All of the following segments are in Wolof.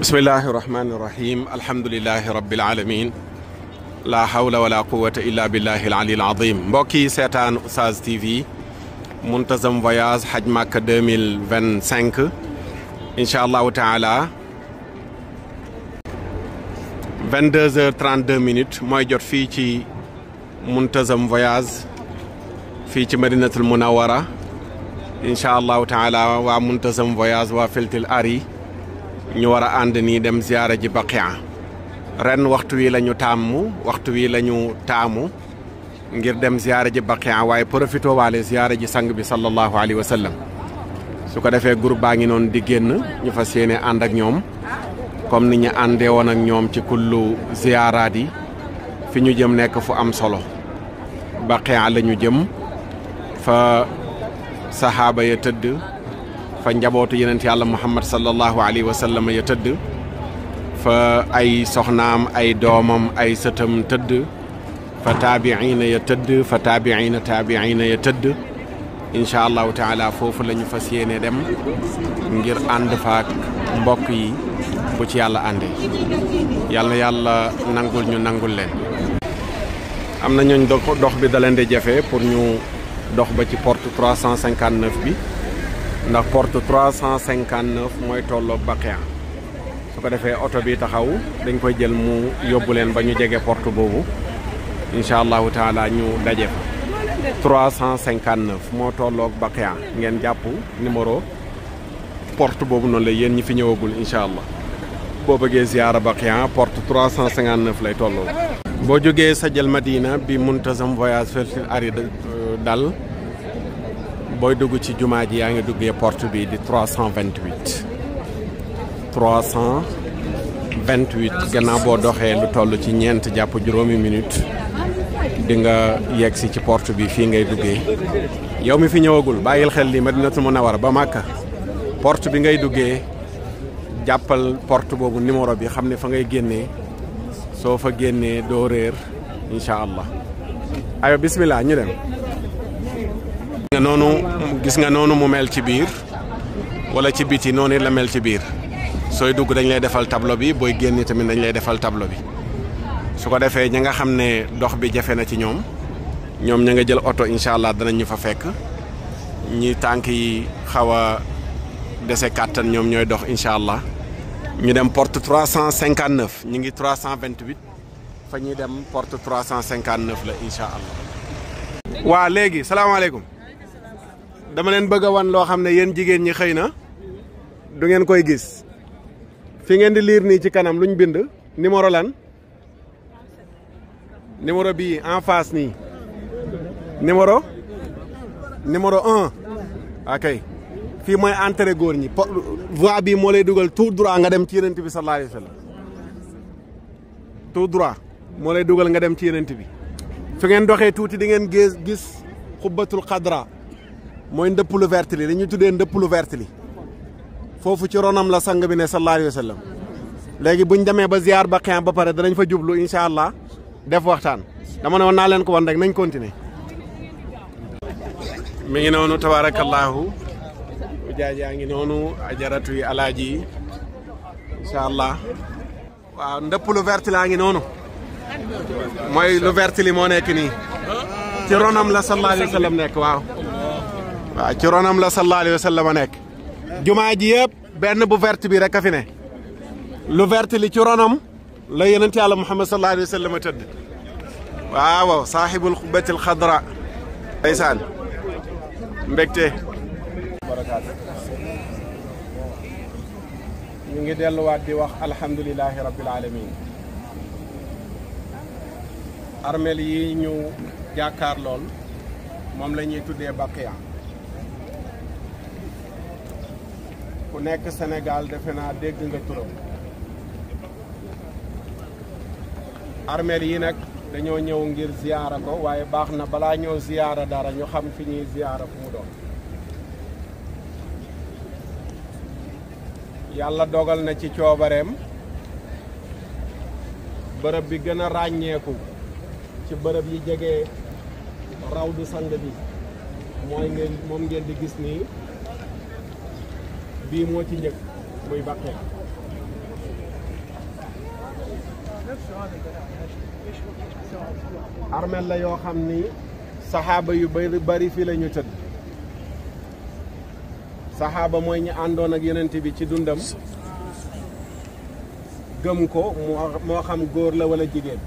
bismillahi irrahmani irrahim alhamdulilahi rabbil alamin la hawla wala quwata illa billahi al ali al azim mbokk yi seetaan Oustaz TV Muntazam voyage haj Makka 2025 incha allahu taala 22h32 mooy jot fii ci Muntazam voyage fii ci Madinatul Munawwara incha allahu taala waa Muntazam voyage waa Filtil Ari ñu war a ànd nii dem ziyaara ji Baqia ren waxtu wi la ñu taamu ngir dem ziyaara ji Baqia waaye profité waale ziyaara ji sang bi sallallahu alayhi wa sallam su ko defee groupe baa ngi noonu di génn ñu fas yéene ànd ak ñoom comme ni ñu àndee woon ak ñoom ci kullu ziyaaraat yi fi ñu jëm nekk fu am solo Baqia la ñu jëm fa sahaaba ya tëdd fa njabootu yenent yàlla muhammad sallallahu alayhi wa sallam ya tëdd fa ay soxnaam ay doomam ay sëtam tëdd fa taabiina ya tëdd fa taabiina ya tëdd incha allahu taala foofu la ñu fas yéene dem ngir ànd faak mbokk yi bu ci yàlla àndee yàlla nangul ñu nangul leen. am na ñooñ dox bi da leen di jafe pour ñu dox ba ci porte 359 bi ndax porte 359 mooy tolloog Baqia su ko defee oto bi taxaw dañ koy jël mu yóbbu leen ba ñu jege porte boobu incha allahu taala ñu daje fa 359 moo tolloog Baqia ngeen jàpp numéro porte boobu noonu la yéen ñi fi ñëwagul incha allah boo bëggee ziyaara Baqia porte 359 lay tolloo. boo jógee Sajal Madina bi Muntazam voyage Filtil Ari dal booy dugg ci jumaa ji yaa ngi duggee porte bi di 328 gannaaw boo doxee lu toll ci ñeent jàpp juróomi minute di nga yegg si ci porte bi fii ngay duggee yow mi fi ñëwagul bàyyil xel li Madinatul Munawwara ba Makka porte bi ngay duggee jàppal porte boobu numéro bi xam ne fa ngay génnee soo fa génnee doo réer incha allah ayo bismillah ñu dem. gis nga noonu mu mel ci biir wala ci biti noonu la mel ci biir sooy dugg dañ lay defal tableau bi booy génn tamit dañ lay defal tableau bi su ko defee ñi nga xam ne dox bi jafe na ci ñoom ña nga jël oto incha allah danañ ñu fa fekk ñi tànk yi xaw a dese kàttan ñoom ñooy dox incha allah ñu dem porte 359 ñu ngi 328 fa ñuy dem porte 359 la incha allah. waa léegi salaamaaleykum. dama leen bëgg a wan loo xam ne yéen jigéen ñi xëy na du ngeen koy gis fi ngeen di liir nii ci kanam luñ bind numéro lan numéro bii en face nii numéro 1 ok fii mooy entrée góor ñi voie bii moo lay dugal tout droit nga dem ci yenent bi sallallahu alayhi wa sallam tout droit moo lay dugal nga dem ci yenent bi fi ngeen doxee tuuti di ngeen gis xubbatul xadra mooy ndëpp lu vert li ñu tuddee ndëpp lu vert li foofu ci ronam la sang bi ne sallallahu alayhi wa sallam léegi buñ demee ba ziar Baqia ba pare danañ fa jublu incha allah def waxtaan dama ne woon naa leen ko wan rek nañ continuer. mi ngi noonu tabarakallahu jaaj yaa ngi noonu ajaratu yi alaaji yi incha allah waaw ndëpp lu vert laa ngi noonu mooy lu vert li moo nekk nii ci ronam la sallallahu alayhi wa sallam nekk waaw ci ronam la sallallahu alayhi wa sallam nekk jumaa ji yëpp benn bu vert bi rek a fi ne lu vert li ci ronam la yonent yàlla Muhammad sallallahu alayhi wa sallam tëdd waaw saaxibul xubbatil xadra ndeysaan mbégte ñu ngi delluwaat di wax alhamdulilahi rabbil alamin armel yi ñu jàkkaar lool moom la ñuy tuddee Baqia ku nekk Sénégal defe naa dégg nga turam armeel yi nag dañoo ñëw ngir ziyaara ko waaye baax na balaa ñëw ziyaara dara ñu xam fi ñuy ziyaara fu mu doon yàlla dogal na ci coobareem bërëb bi gën a ràññeeku ci bërëb yi jege rawdu sang bi moom ngeen di gis nii bii moo ci njëkk muy Baqia armel la yoo xam ni saxaaba yu bari fii la ñu tëdd. saxaaba mooy ñi àndoon ak yonent bi ci dundam gëm ko moo xam góor la wala jigéen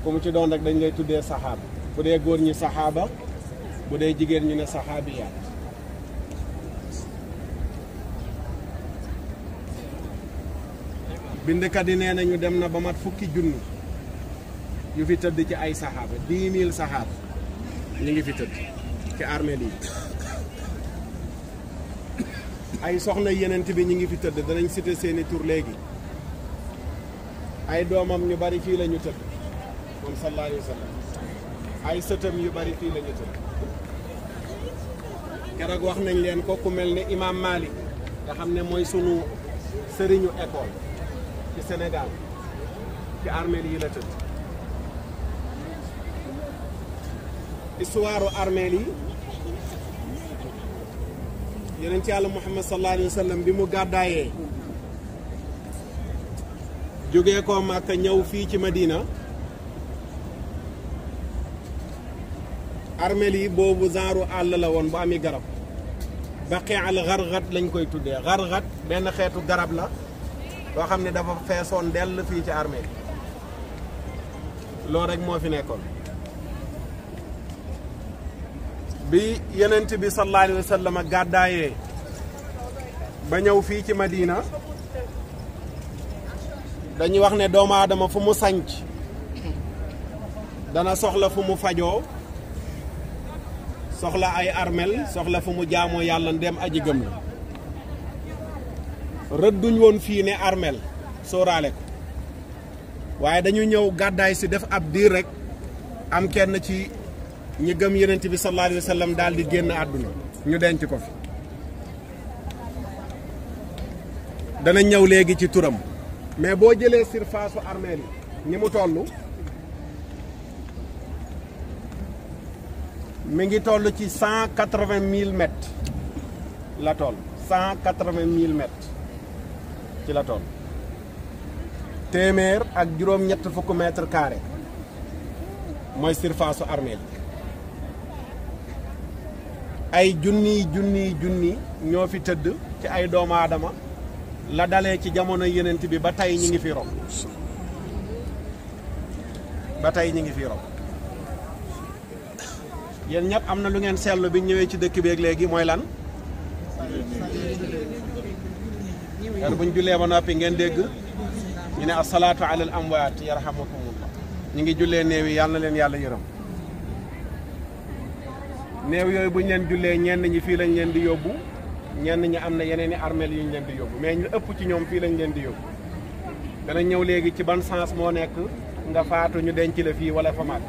ku mu ci doon rek dañ lay tuddee saxaaba bu dee góor ñi saxaaba bu dee jigéen ñu ne saxaabiyaat. bindkat yi nee nañu dem na ba mat fukki junni yu fi tëdd ci ay saxaaba 10 000 saxaaba ñu ngi fi tëdd ci armeel yi. ay soxna yenent bi ñu ngi fi tëdd danañ cité seeni tur léegi. ay doomam ñu bari fii la ñu tëdd moom sallallahu alayhi wa sallam. ay sëtam yu bari fii la ñu tëdd. keroog wax nañ leen ko ku mel ne imam Malik nga xam ne mooy sunu sëriñu école ci Sénégal ci armeel yi la tëdd. histoire armeel yi yonent Yàlla Muhammad sallallahu alayhi wa sallam bi mu gàddaayee jógee ko Màkka ñëw fii ci Madina armeel yi boobu genre àll la woon bu ami garab Baqi al Gharghat lañ koy tuddee. Gharghat benn xeetu garab la boo xam ne dafa feesoon dell fii ci armeel yi loolu rek moo fi nekkoon. bi yonent bi sallallahu alayhi wa sallam gàddaayee ba ñëw fii ci Madina dañuy wax ne doomu aadama fu mu sanc dana soxla fu mu fajoo soxla ay armel soxla fu mu jaamoo yàlla ndem aji gëm la. rëdduñ woon fii ne armel sóoraale ko waaye dañu ñëw gàddaay si def ab diir rek am kenn ci ñi gëm yonent bi sallallahu alayhi wa sallam daal di génn àdduna ñu denc ko fi. dana ñëw léegi ci turam mais boo jëlee surface su armeel yi ñi mu toll mi ngi toll ci 180 000 mètres la toll 180 000 mètres ci la toll. téeméer ak juróom-ñett fukk mètre carré mooy surface su armeel yi. ay junni ñoo fi tëdd ci ay doomu aadama la dalee ci jamono yenent bi ba tey ñi ngi fi rob yéen ñëpp am na lu ngeen seetlu bi ñëwee ci dëkk beeg léegi mooy lan heure buñ jullee ba noppi ngeen dégg ñu ne asalaatu ala al amwaat yarhamukumullah ñu ngi jullee néew yi yàlla na leen yàlla yërëm. néew yooyu bu ñu leen jullee ñenn ñi fii lañ leen di yóbbu ñenn ñi am na yeneen i armeel yu ñu leen di yóbbu mais ñu ëpp ci ñoom fii lañ leen di yóbbu. dana ñëw léegi ci ban sens moo nekk nga faatu ñu denc la fii wala fa mag.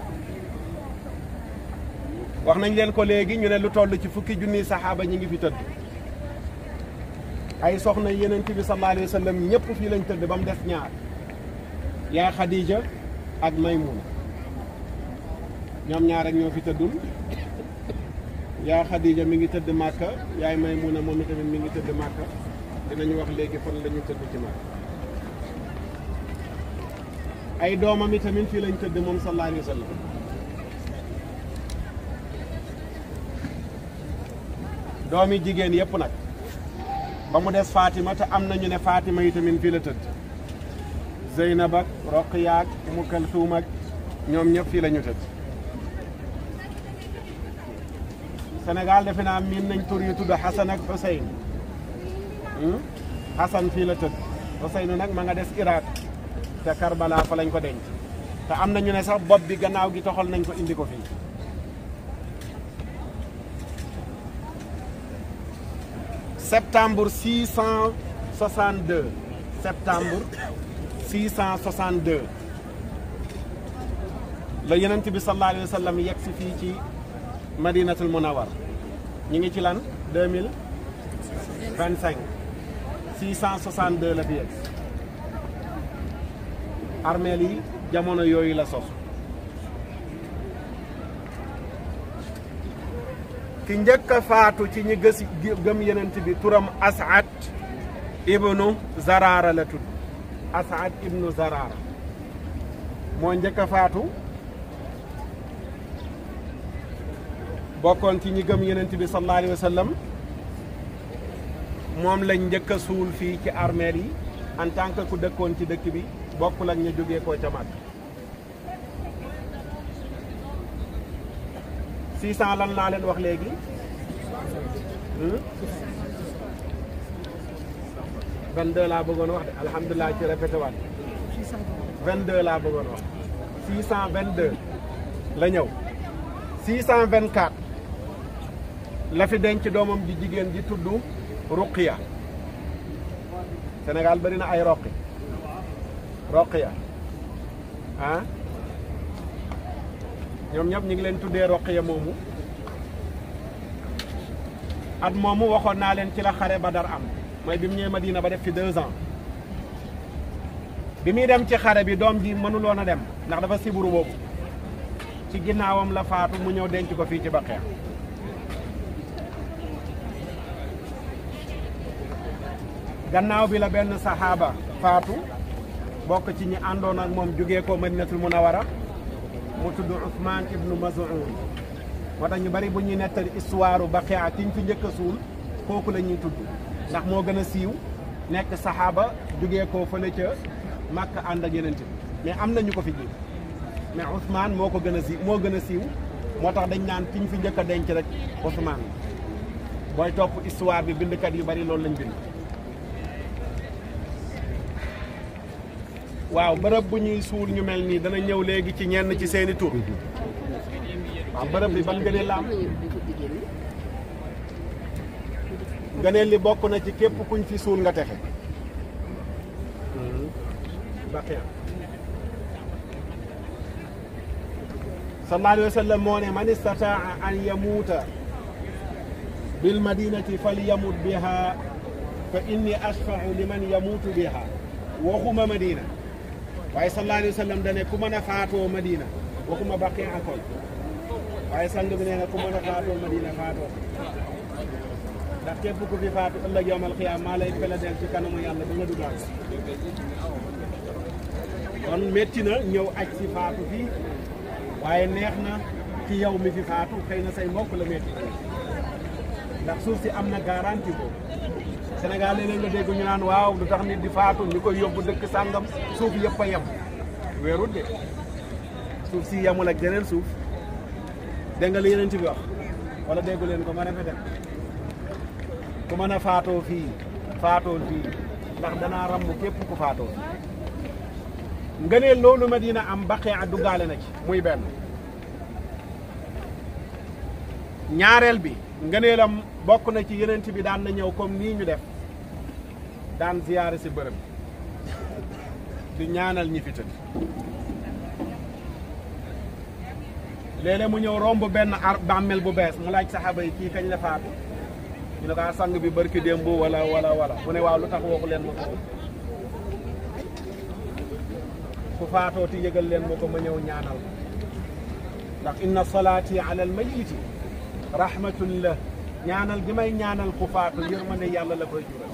wax nañ leen ko léegi ñu ne lu toll ci fukki junniy saxaaba ñi ngi fi tëdd. ay soxna yeneen bi sallallahu alayhi wa sallam ñëpp fii lañ tëdd ba mu des ñaar yaay Khadija ak Maymuna ñoom ñaar rek ñoo fi tëddul. yaa Khadija mi ngi tëdd Màkka yaay Maymuna moom itamit mi ngi tëdd Màkka dinañu wax léegi fan la ñu tëdd ci Màkka. ay doomam itamit fii lañ tëdd moom sallallahu alayhi wa sallam. doomi jigéen yëpp nag ba mu des Fatima te am nañu ne Fatima itamit fii la tëdd. Zeynab ak Roqiya ak Umu Kalsum ak ñoom ñëpp fii la ñu tëdd. Sénégal defe naa miin nañ tur yu tudd Hassan ak Hussein. Hassan fii la tëdd Hussein nag ma nga des Irak te Karbala fa lañ ko denc te am na ñu ne sax bopp bi gannaaw gi toxal nañ ko indi ko fii. septembre 662 septembre 662 la Yonent bi sallallahu alayhi wa sallam yegg si fii ci Madinatul Munawwar ñu ngi ci lan 2025 662 la fi yegg armeel yi jamono yooyu la sos. ki njëkk a faatu ci ñi gëm Yonent bi turam As'ad ibnu Zarara la tudd As'ad ibnu Zarara moo njëkk a faatu bokkoon ci ñi gëm Yonent bi sallallahu alayhi wa sallam moom lañ njëkk a suul fii ci armeel yi en tant que ku dëkkoon ci dëkk bi bokkul ak ñu jógee koo ca Makka 600 lan laa leen wax léegi 22 laa bëggoon wax de alhamdulilah ci répété waat 22 laa bëggoon wax 622 la ñëw 624 la fi denc doomam ji jigéen ji tudd Ruqiya Sénégal bari na ay Roqiya ah ñoom ñëpp ñu ngi leen tuddee Roqiya moomu at moomu waxoon naa leen ci la xare Badar am mooy bi mu ñëwee Madina ba def fi 2 ans bi muy dem ci xare bi doom ji mënuloon a dem ndax dafa siburu boobu ci ginnaawam la faatu mu ñëw denc ko fii ci Baqiya gannaaw bi la benn saxaaba faatu bokk ci ñi àndoon ak moom jógee ko Madinatul Munawara mu tudd Ousmane ibnu Maz'un moo tax ñu bari bu ñuy nettali histoire Baqiya ki ñu fi njëkk a suul kooku la ñuy tudd ndax moo gën a siiw nekk saxaaba jógee ko fële ca Makka ànd ak Yonent bi mais am na ñu ko fi ji mais Ousmane moo ko gën a siiw moo tax dañ naan ki ñu fi njëkk a denc rek Ousmane booy topp histoire bi bindkat yu bari loolu lañ bind. waaw bërëb bu ñuy suul ñu mel nii dana ñëw léegi ci ñenn ci seeni tur waaw bërëb bi ban ngëneel la am ngëneel li bokk na ci képp kuñ fi suul nga texe Baqiya sallallahu alayhi wa sallam moo ne man istataa an yamuuta bil madinati falyamut biha fa inni ashfa'u liman yamuutu biha waxuma Madina waaye sallallahu alayhi wa sallam dane ku mën a faatoo Madina waxuma Baqiya akol waaye sang bi nee na ku mën a faatoo Madina faatoo ndax képp ku fi faatu ëllëg yawmal qiyaama maa lay fela del ci kanamu yàlla ba nga dugaat kon métti na ñëw aj si faatu fii waaye neex na ci yow mi fi faatu xëy na say mbokk la métti ndax suuf si am na garantie ko Sénégal léeg-léeg nga dégg ñu naan waaw lu tax nit di faatu ñu koy yóbbu dëkk sàngam suuf yëpp a yem weerut de suuf si yemul ak jeneen suuf dégg nga li yeneen ci bi wax wala déggu leen ko ma répété ku mën a faatoo fii faatool fii ndax danaa ramm képp ku faatoo fii ngëneel loolu Madina am Baqiya duggaale na ci muy benn ñaareel bi ngëneelam bokk na ci yeneen bi daan na ñëw comme nii ñu def daan ziyaare si bërëb di ñaanal ñi fi tëdd léeg-léeg mu ñëw romb benn bàmmeel bu bees mu laaj saxaaba yi kii kañ la faatu ñu ne ko sang bi barki démb wala mu ne waaw lu tax waxu leen ma ko ku faatoo ti yëgal leen ma ko ma ñëw ñaanal ndax inna salaati ala al mayyiti rahmatun la ñaanal gi may ñaanal ku faatu yërmande yàlla la koy jural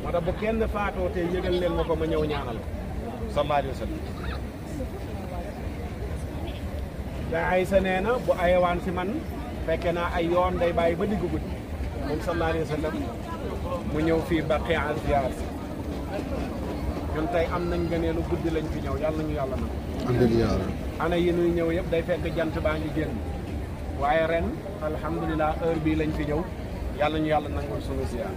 moo tax bu kenn faatoo te yëgal leen ma ko ma ñëw ñaanal ko sallallahu alayhi wa sallam da Aysa nee na bu ayewaan si man fekke naa ay yoon day bàyyi ba diggu guddi moom sallallahu alayhi wa sallam mu ñëw fii Baqiya ziyaar si ñun tey am nañ gëneelu guddi lañ fi ñëw yàlla ñu yàlla na ana yi nuy ñëw yëpp day fekk jant baa ngi génn waaye ren alhamdulilah heure bii lañ fi ñëw yàlla ñu yàlla nangul sunu ziyaar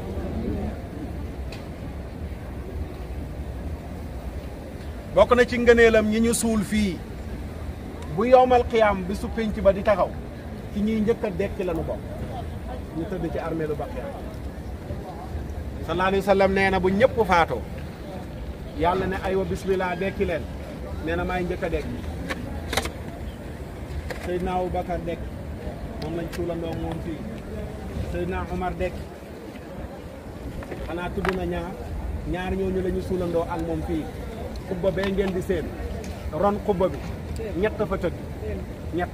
bokk na ci ngëneelam ñi ñu suul fii bu yowmal qiyaam bi su pénc ba di taxaw ci ñuy njëkk a dekki lañu bokk ñu tëdd ci armeelu Baqiya sallallahu alayhi wa sallam nee na bu ñëpp faatoo yàlla ne aywa bismillah dekki leen nee na maay njëkk a dekki Seydina Abubakar dekk moom lañ suulandoo moom fii Seydina Omar dekk xanaa tudd na ñaar ñooñu la ñu suulandoo ak moom fii xubba bee ngeen di seen ron xubba bi ñett fa tëdd ñett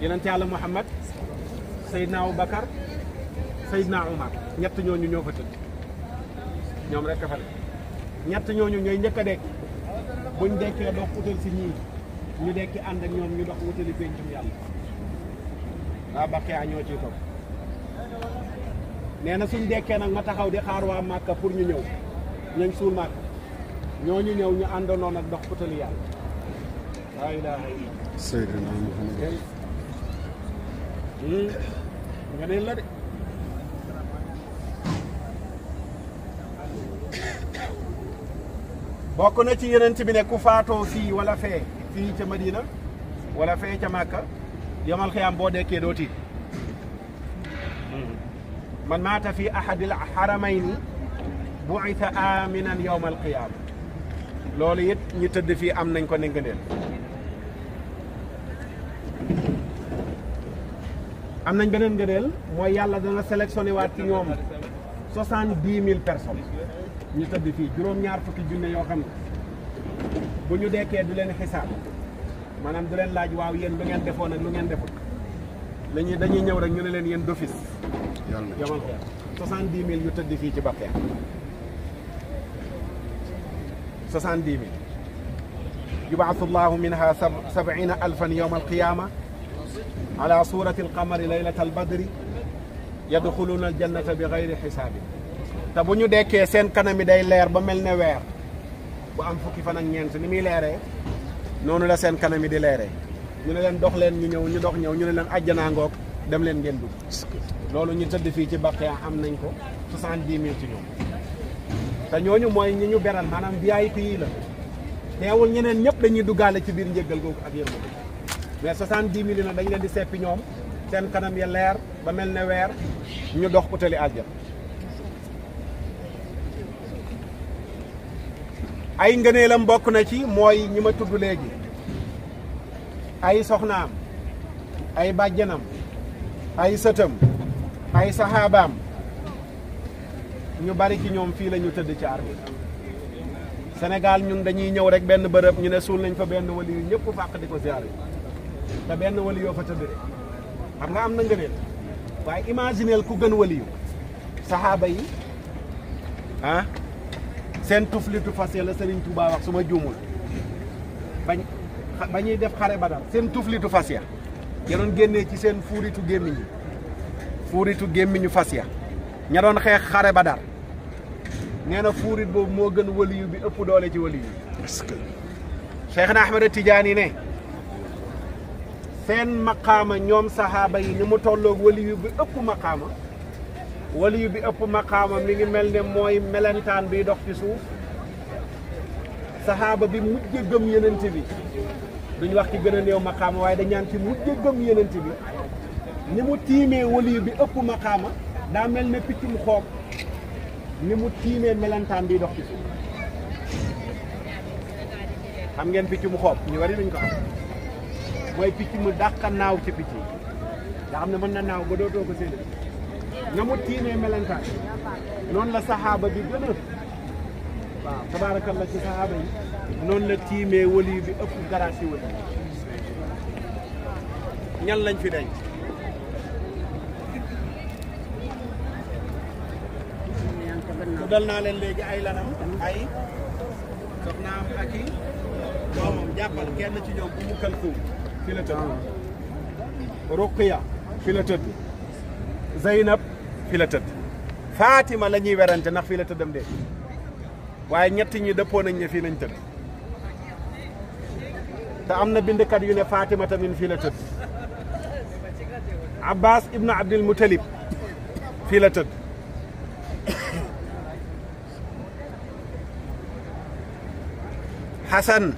yonent Yàlla Muhammad Seydina Abubakar Seydina Omar ñett ñooñu ñoo fa tëdd ñoom rek a fa ne ñett ñooñu ñooy njëkk a dekk buñ dekkee dox utal si ñii ñu dekki ànd ak ñoom ñu dox wutali pencum yàlla waa Baqiya ñoo ciy topp nee na suñ dekkee nag ma taxaw di xaar waa Màkka pour ñu ñëw ñañ suul Màkka ñooñu ñëw ñu àndandoo nag dox utali yàlla laa ilaaha illa Seydina Muhammad nga neen la de bokk na ci yeneen bi ne ku faatoo fii wala fee fii ca Madina wala fee ca Màkka yamal xiyaam boo dekkee doo tiit man maata fi ahadil haramayni bu'itha aminan yawmal qiyaama loolu it ñi tëdd fii am nañ ko ne ngëneel am nañ beneen ngëneel mooy yàlla dana sélectionné waat ci ñoom 70,000 personnes ñu tëdd fii juróom-ñaar fukki junne yoo xam ne bu ñu dekkee du leen xisaab maanaam du leen laaj waaw yéen lu ngeen defoon ak lu ngeen deful dañuy ñëw rek ñu ne leen yéen d'office yamal xeer 70,000 ñu tëdd fii ci Baqiya 70,000 yubaathu llahu minha 70,000 yawma alqiyama ala surati alqamari laylata albadri yadxuluuna aljannata bi gayri xisaabin te bu ñu dekkee seen kanam yi day leer ba mel ne weer bu am fukki fan ak ñeent ni muy leeree noonu la seen kanam yi di leeree ñu ne leen dox leen ñu ñëw ñu dox ñëw ñu ne leen ajjanaa ngoog dem leen ngeen dugg loolu ñu tëdd fii ci Baqiya am nañ ko 70,000 ci ñoom te ñooñu mooy ñi ñu beral maanaam VIP yi la teewul ñeneen ñëpp dañuy duggaale ci biir njéggal googu ak yërmande mais 70,000 nag dañ leen di seppi ñoom seen kanam ya leer ba mel ne weer ñu dox utali àjjana ay ngëneelam bokk na ci mooy ñi ma tudd léegi ay soxnaam ay bàjjanam ay sëtam ay saxaabaam ñu bari ci ñoom fii la ñu tëdd ci armée Sénégal ñun dañuy ñëw rek benn bërëb ñu ne suul nañ fa benn wali yu ñëpp fàq di ko ziyaare te benn wali yoo fa tëdd rek xam nga am na ngëneel waaye imagineel ku gën wali yu saxaaba yi ah seen tuflitu fas la Serigne Touba wax su ma juumul bañuy def xare Badar seen tuflitu fas ya doon génnee ci seen fuuritu gémmiñu fas ya ña doon xeex xare Badar nee na fuurit boobu moo gën waliyu bi ëpp doole ci waliyu est-ce que Cheikhna Ahmed Tidiane ne seen maqaama ñoom sahaaba yi ni mu tolloog waliyu bi ëpp maqaama waliyu bi ëpp maqaama mi ngi mel ne mooy melentaan biy dox ci suuf sahaaba bi mujj gëm yenent bi duñ wax ci gën a néew maqaama waaye dañ ñaan ci mujj gëm yenent bi ni mu tiimee waliyu bi ëpp maqaama daa mel ne piccum xoog ni mu tiimee melentaan biy dox ci suuf xam ngeen piccum xoob ñu wari duñ ko xam mooy picc mu dàqa naaw ci picc yi nga xam ne mën na naaw ba dootoo ko séen na mu tiimee melentaan noonu la saxaaba bi gën a waaw tabaarakalla ci saxaaba yi noonu la tiimee wali bi ëpp garaat ci wali ñan lañ fi denc dal naa leen léegi ay lanam ay soxnaam ak i doomam jàppal kenn ci ñoom bu mu kalkuum fi la tëdd Ruqiya fi la tëdd Zeynab fi la tëdd Fatima la ñuy werante ndax fii la tëddam de waaye ñett ñi dëppoo nañ ne fii lañ tëdd te am na bindkat yu ne Fatima tamit fii la tëdd Abbas ibnu Abdul Mutalib fii la tëdd Hasan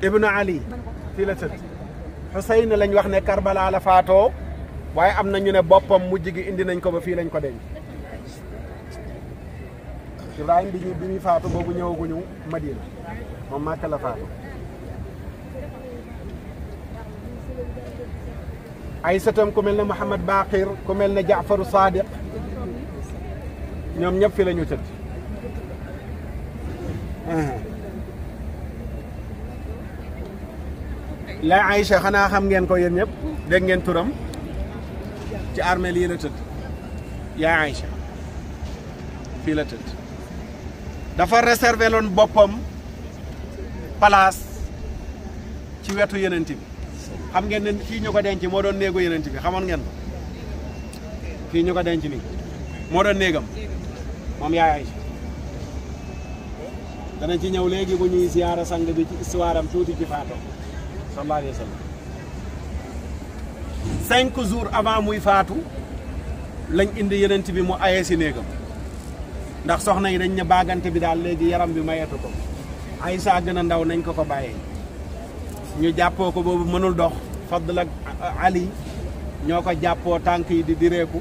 ibnu Ali fii la tëdd Xuseyn lañ wax ne Karbala la faatoo waaye am na ñu ne boppam mujj gi indi nañ ko ba fii lañ ko denc Ibrahima bi ñuy faatu boobu ñëwaguñu Madina moom Màkka la faatu ay sëtam ku mel ne Mouhamad Baqir ku mel ne Jaafaru Sadiq ñoom ñëpp fi la ñu tëdd la Aïcha xanaa xam ngeen ko yéen ñëpp dégg ngeen turam ci armée lii la tëdd yaa Aïcha fii la tëdd dafa réservé loon boppam place ci wetu yenent bi xam ngeen ne fii ñu ko denc moo doon néegu yenent bi xamoon ngeen ko fii ñu ko denc nii moo doon néegam moom yaay Aïcha danañ ci ñëw léegi bu ñuy ziyaara sang bi ci histoire am tuuti ci faatoo sallallahu alayhi wa sallam 5 jours avant muy faatu lañ indi yenent bi mu aye si néegam ndax soxna yi dañ ne baagante bi daal léegi yaram bi mayeetu ko Aïcha gën a ndaw nañ ko bàyyee ñu jàppoo ko boobu mënul dox Fadl ak Ali ñoo ko jàppoo tànk yi di direeku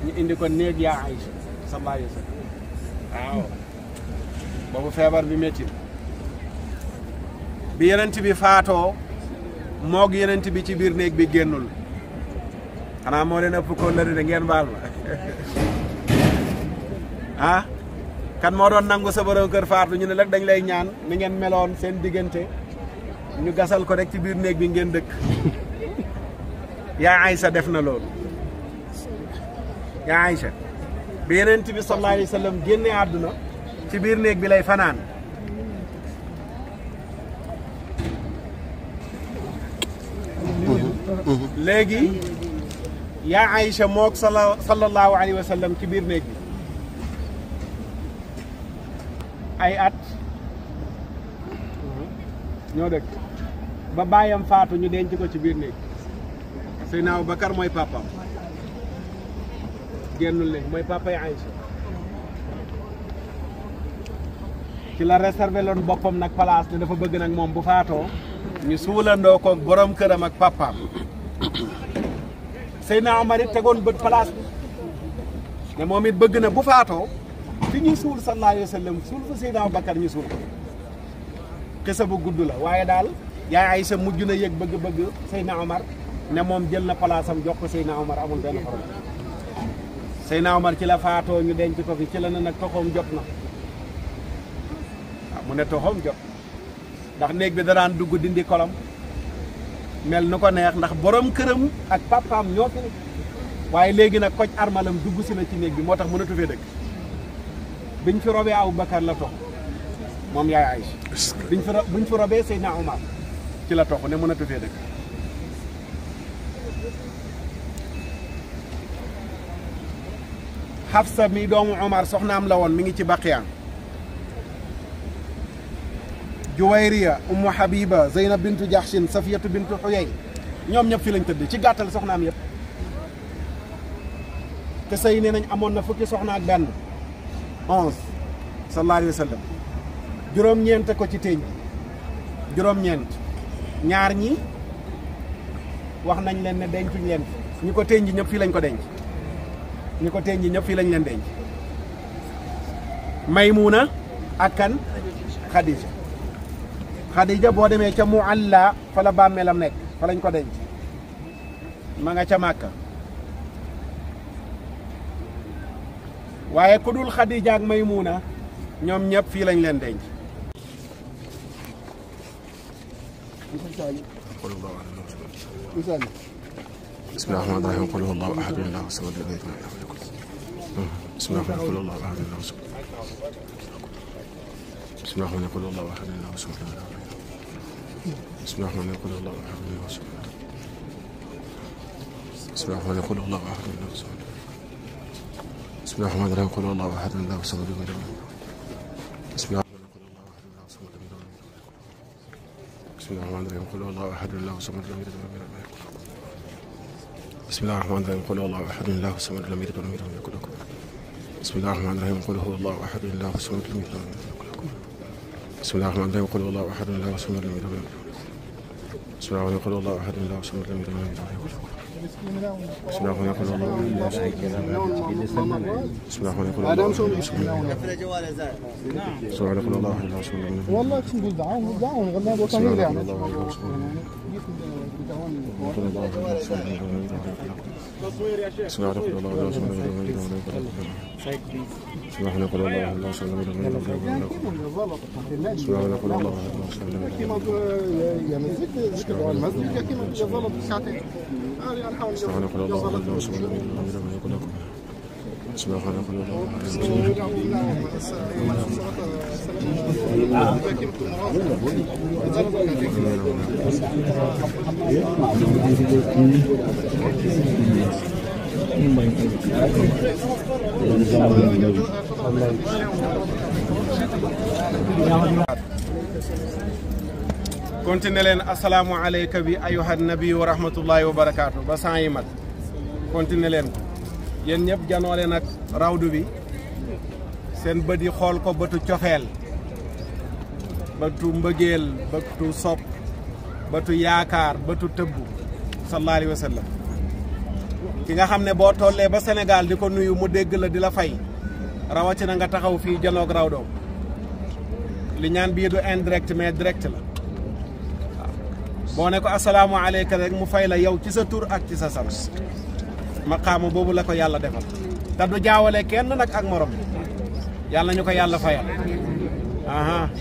ñu indi ko néeg yaa Aïcha sallallahu alayhi wa sallam waaw boobu feebar bi métti bi yenent bi faatoo moog yenent bi ci biir néeg bi génnul xanaa moo leen ëpp ko lëri de ngeen baal ma ah kan moo doon nangu sa borom kër faatu ñu ne rek dañ lay ñaan ni ngeen meloon seen diggante ñu gasal ko rek ci biir néeg bi ngeen dëkk yaa Aïcha def na loolu yaa Aïcha bi yenent bi sallallahu alayhi wa sallam génne àdduna ci biir néeg bi lay fanaan léegi yaa Aïcha mook sallallahu alayhi wa sallam ci biir néeg bi ay at ñoo dëkk ba baayam faatu ñu denc ko ci biir néeg Seydina Abubakar mooy papam génnul léegi mooy papay Aïcha ci la réservé loon boppam nag place ne dafa bëgg nag moom bu faatoo ñu suulandoo ko borom këram ak papaam Seydina Omar it tegoon bët place bi ne moom it bëgg na bu faatoo fi ñuy suul sallallahu alayhi wa sallam suul fa Seydina Abubakar ñu suul ko xisa bu gudd la waaye daal yaay Aïcha mujj na yëg bëgg-bëgg Seydina Omar ne moom jël na place am jox ko Seydina Omar amul benn problème Seydina Omar ci la faatoo ñu denc ko fi ci la ne nag toxoom jot na waaw mu ne toxoom jot ndax néeg bi daraan dugg dindi kolom mel nu ko neex ndax borom këram ak papaam ñoo fi nekk waaye léegi nag koj armalam dugg si na ci néeg bi moo tax mënatu fee dëkk biñ fi robee Abubakar la tox moom yaay Aïcha buñ fi robee Seydina Omar ci la tox ne mënatu fee dëkk Hafsa mi doomu Omar soxnaam la woon mi ngi ci Baqiya Juwayriya Ummu Habiba Zeynab bintu Jahshin Safiyatu bintu Huyay ñoom ñëpp fi lañ tëdd ci gàttal soxnaam yëpp te sëy nee nañ amoon na fukki soxna ak benn 11 sallallahu alayhi wa sallam juróom-ñeent ko ci teeñ juróom-ñeent ñaar ñi wax nañ leen ne dencuñ leen ñi ko teeñ ñëpp fii lañ ko denc ñi ko teeñ ñëpp fii lañ leen denc Maymuna ak kan Khadija boo demee ca Mualla fa la bàmmeelam nekk fa lañ ko denc ma nga ca Màkka waaye ku dul Khadija ak Maymuna ñoom ñëpp fii lañ leen denc bismillaahi rahmaani rahiim qul huwallaahu ahad allaahu samad lam yalid walam yuulad bismillaahi rahmaani qul huwallaahu ahad allaahu samad bismillaahi rahmaani qul huwallaahu ahad allaahu samad lam yalid bismillaahi rahmaani qul huwallaahu ahad allaahu samad bismillaahi rahmaani qul huwallaahu ahad allaahu samad bismillaahi rahmaani rahiim qul huwallaahu ahad allaahu samad lam yalid bismillaahi bismillaahi rahmaani rahiim qul huwallaahu ahad allaahu samad lam yalid walam yuulad bismillaahi rahmaani rahiim qul huwallaahu ahad allaahu samad lam yalid walam yuulad bismillaahi rahmaani rahiim qul huwallaahu ahad allaahu samad lam yalid walam yuulad bismillaahi rahmaani rahiim qul huwallaahu ahad allaahu samad lam yalid walam yuulad bismillaahi rahmaani rahiim qul huwallaahu ahad allaahu samad lam yalid walam yuulad bismillaahi rahmaani rahiim qul huwallaahu ahad allaahu samad lam yalid walam yuulad bismillaahi rahmaani rahiim qul huwallaahu ahad allaahu samad lam yalid والله شو نقول دعاهم غنى وطني يعني بسم الله الرحمن الرحيم continué leen asalaamu aleyka bi ayuha nabi wa rahmatullahi wa barakaatu ba saa yi mat continué leen ko yéen ñëpp janoo leen ak rawdu bi seen bët yi xool ko bëtu cofeel bëtu mbëggeel bëtu sopp bëtu yaakaar bëtu tëbbu sallallahu alayhi wa sallam ki nga xam ne boo tollee ba Sénégal di ko nuyu mu dégg la di la fay rawatina nga taxaw fii janoog rawdoo li ñaan bii du indirect mais direct la boo ne ko asalaamu aleyka rek mu fay la yow ci sa tur ak ci sa sant maqaama boobu la ko yàlla defal te du jaawale kenn nag ak morom yàlla ñu ko yàlla fayal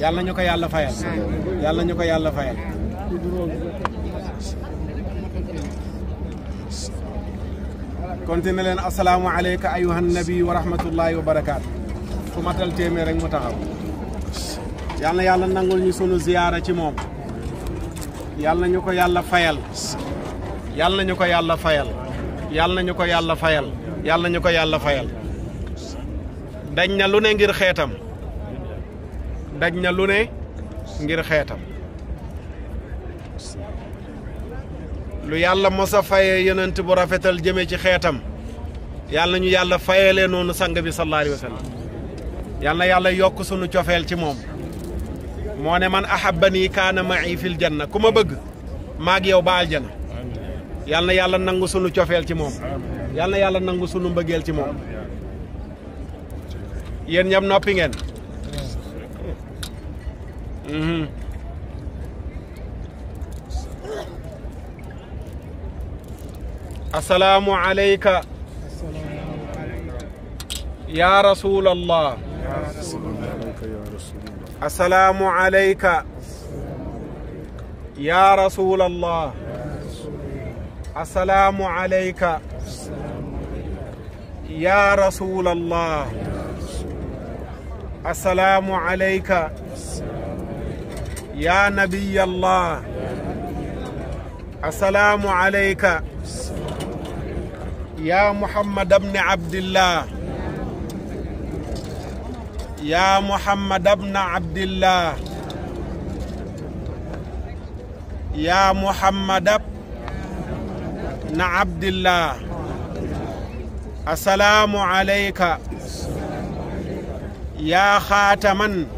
yàlla ñu ko yàlla fayal yàlla ñu ko yàlla fayal continué leen asalaamu aleyka ayuha nabi wa rahmatullahi wa barakaatu fu matal téeméer rek mu taxaw yàlla yàlla nangul ñu sunu ziyaara ci moom yàlla ñu ko yàlla fayal yàlla ñu ko yàlla fayal yàlla ñu ko yàlla fayal yàlla ñu ko yàlla fayal dañ na lu ne ngir xeetam daj na lu ne ngir xeetam lu yàlla mos a fayee yonent bu rafetal jëme ci xeetam yàlla ñu yàlla fayelee noonu sang bi sallallahu alayhi wa sallam yàlla yàlla yokk sunu cofeel ci moom moo ne man ahabbani kaana ma'i fil janna ku ma bëgg maag yow ba aljana yàlla na yàlla nangu sunu cofeel ci moom yàlla na yàlla nangu sunu mbëggeel ci moom yéen ñam noppi ngeen asalaamu aleyka ya rasulallah asalaamu aleyka ya rasulallah asalaamu aleyka ya rasulallah asalaamu aleyka ya nabiyallah asalaamu aleyka ya Muhammad ibn Abdillah ya Muhammad ibn Abdillah ya Muhammad ibn Abdillah asalaamu aleyka ya xaataman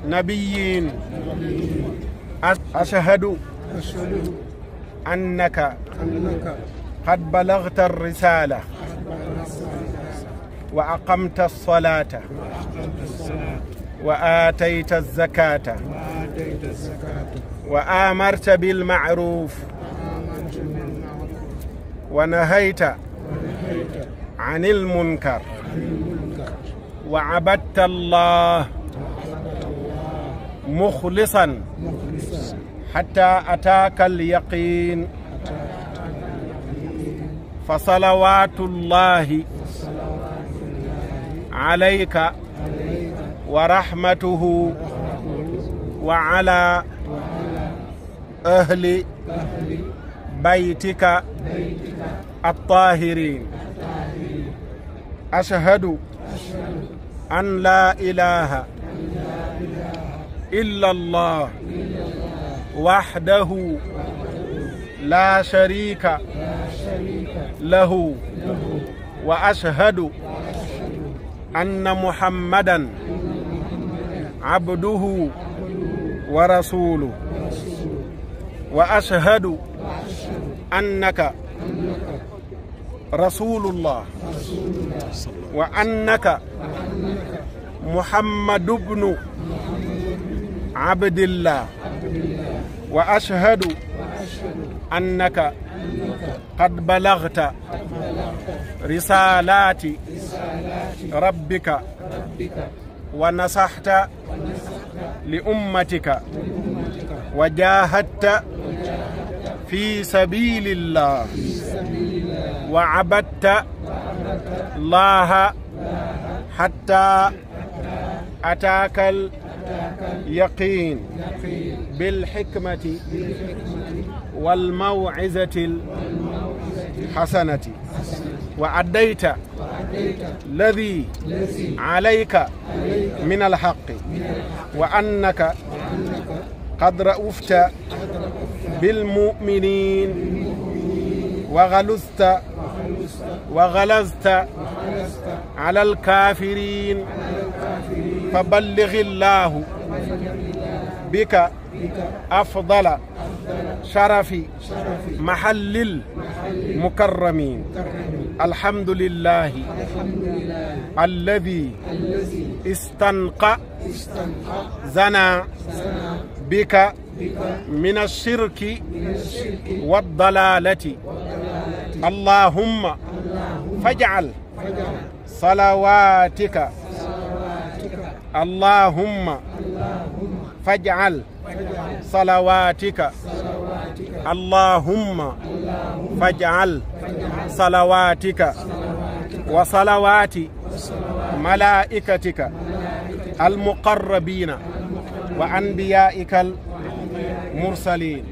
nabiyyin ashhadu annaka قد بلغت الرسالة وأقمت الصلاة وآتيت الزكاة وآمرت بالمعروف ونهيت عن المنكر وعبدت الله مخلصا حتى أتاك اليقين فصلوات الله عليك ورحمته وعلى أهل بيتك الطاهرين أشهد أن لا إله إلا الله وحده لا شريك له وأشهد أن محمدا عبده ورسوله وأشهد أنك رسول الله وأنك محمد بن عبد الله وأشهد أنك قد بلغت رسالات ربك ونصحت لأمتك وجاهدت في سبيل الله وعبدت الله حتى أتاك اليقين بالحكمة والموعظة الحسنة وأديت الذي عليك من الحق وأنك قد رأفت بالمؤمنين وغلظت على الكافرين فبلغ الله بك أفضل شرف محل المكرمين الحمد لله الذي استنقذنا بك من الشرك والضلالة اللهم فاجعل صلواتك اللهم فاجعل صلواتك اللهم فاجعل صلواتك وصلوات ملائكتك المقربين وأنبيائك المرسلين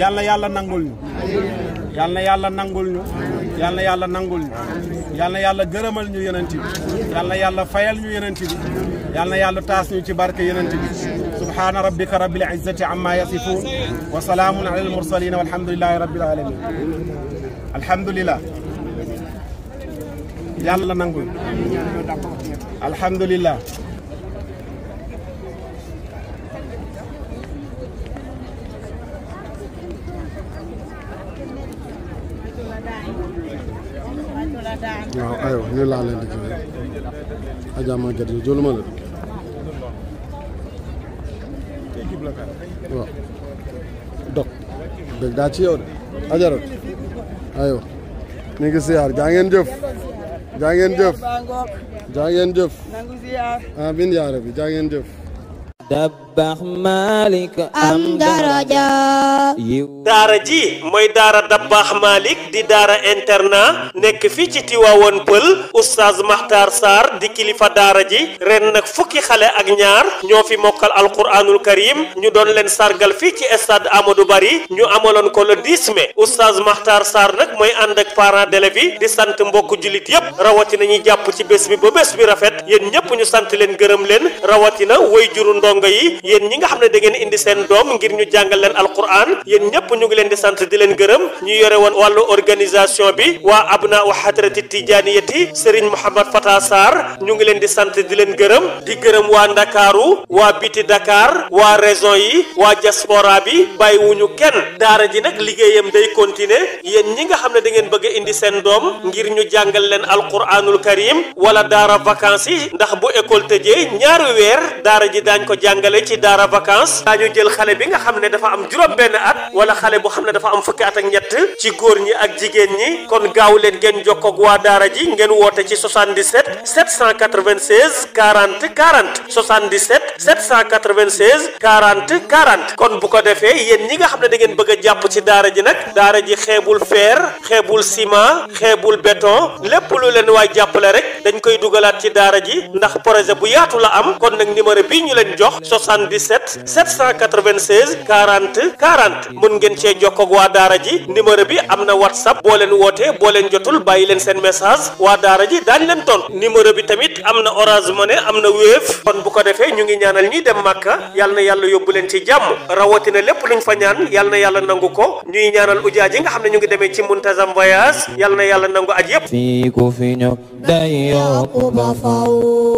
yàlla yàlla nangul ñu yàlla yàlla nangul ñu yàlla yàlla nangul ñu yàlla yàlla gërëmal ñu yonent bi yàlla yàlla fayal ñu yonent bi yàlla yàlla taas ñu ci barke yonent bi subhana rabbika rabbil izzati amma yasifun wa salaamun ala al mursalin walhamdulillahi rabbil alamin alhamdulillah yàlla nangul alhamdulillah waaw aywa ñu laa leen di kii Adja Maguette yi jëluma la waaw dog dëgg daa ci yow de ajarat aywa ñu ngi siyaar jaa ngeen jëf jaa ngeen jëf jaa ngeen jëf amiin yaa rabbi jaa ngeen jëf Dabakh Malik am daraja daara ji mooy daara Dabakh Malik di daara internat nekk fii ci Tivaouane Peulh oustaz Makhtar Sarr di kilifa daara ji ren nag fukki xale ak ñaar ñoo fi mokkal alquranul karim ñu doon leen sargal fii ci stade Amadou Barry ñu amaloon ko le 10 mai oustaz Makhtar Sarr nag mooy ànd ak parents d'élèves yi di sant mbokku jullit yépp rawatina ñuy jàpp ci bés bi ba bés bi rafet yéen ñëpp ñu sant leen gërëm leen rawatina way juru ndongo yi yéen ñi nga xam ne da ngeen indi seen doom ngir ñu jàngal leen alquran yéen ñëpp ñu ngi leen di sant di leen gërëm ñu yore woon wàllu organisation bi waa abna wa hadrati tijaniyati Serigne Mouhamad Fata Sarr ñu ngi leen di sant di leen gërëm di gërëm waa Ndakaaru waa biti Dakar waa région yi waa diaspora bi bàyyiwuñu kenn daara ji nag liggéeyam day continuer yéen ñi nga xam ne da ngeen bëgg a indi seen doom ngir ñu jàngal leen alquranul karim wala daara vacances yi ndax bu école tëjee ñaari weer daara ji daañ ko jàngale ci daara vacances daañu jël xale bi nga xam ne dafa am juróom benn at wala xale bu xam ne dafa am fukki at ak ñett ci góor ñi ak jigéen ñi kon gaaw leen ngeen jokkoo ak waa daara ji ngeen woote ci 77 796 40 40 77 796 40 40 kon bu ko defee yéen ñi nga xam ne da ngeen bëgg a jàpp ci daara ji nag daara ji xeebul fer xeebul ciment xeebul béton lépp lu leen waay jàppale rek dañ koy dugalaat ci daara ji ndax projet bu yaatu la am kon nag numéro bii ñu leen jox 77 796 40 40 mun ngeen cee jokkoo ak waa daara ji numéro bi am na whatsapp boo leen wootee boo leen jotul bàyyi leen seen message waa daara ji daañ leen ton numéro bi tamit am na Orange Money am na Wave kon bu ko defee ñu ngi ñaanal ñi dem Màkka yal na yàlla yóbbu leen ci jàmm rawatina lépp luñ fa ñaan yal na yàlla nangu ko ñuy ñaanal ujaaj yi nga xam ne ñu ngi demee ci muntazam voyage yal na yàlla nangu aj yépp fii ku fi ñëw day yokku ba faw